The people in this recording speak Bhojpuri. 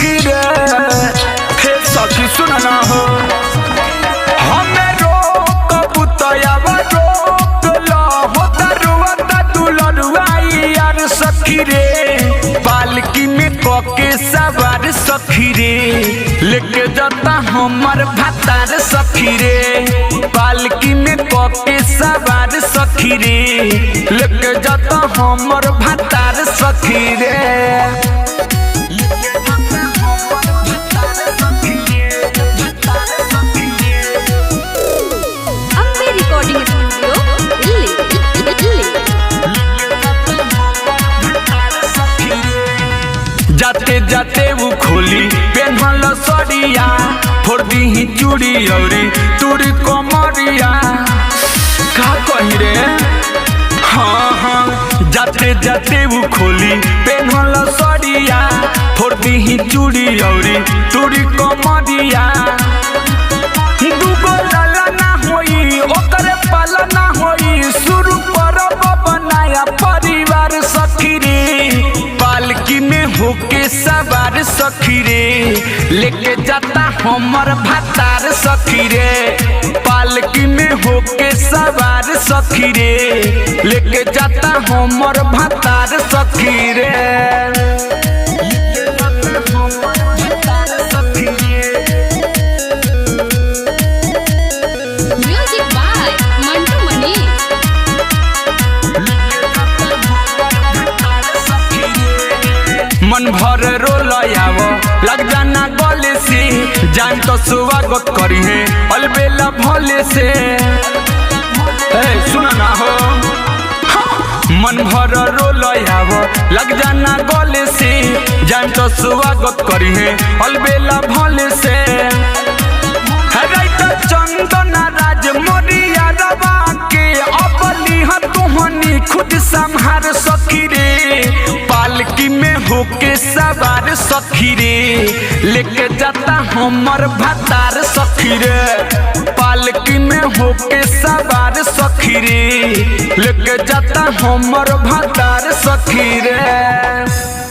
सखी रे। हे सखी सुन ना हो, हमें रोक बुतयावा रोक लो हो तरुआ दुलरुआ यार सखी रे। पालकी में कके सवार सखी रे, लेके जाता हमर भातार सखी रे। पालकी में कके सवार सखी रे, लेके जाता हमर भातार सखी रे। Ambe recording studio, Delhi, Delhi. जाते जाते वो खोली पेन्हल सड़िया, फोड़ दीही चूड़ी औरी तुरी कमरिया। का कही रे, हाँ हाँ। जाते जाते वो खोली पेन्हल सड़िया, फोड़ दीही चूड़ी औरी तुरी कमरिया। दूगो लाला ना होई ओकरे पाला ना होई, शुरू परब बनाया परिवार सखी रे। पालकी में होके सवार सखी रे, लेके जाता हमर भातार सखी रे। पालकी में होके सवार सखी रे, लेके जाता हमर भातार सखी रे। Music by Mantu Mani. मन भर रोल आव लग जाना गले से, जान तो स्वागत करी है अलबेला भोले से। ए सुन ना हो, हाँ। मन भर रोल आव लग जाना गले से, जान तो स्वागत करी है अलबेला भोले से। चंदना राज मोरिया रवा के अबली तुहनी खुद संहार सखी रे। पालकी में होके सवार सखी रे, लेके जाता हमर भातार सखी रे। पालकी में होके सवार सखी रे, लेके जाता हमर भातार सखी रे।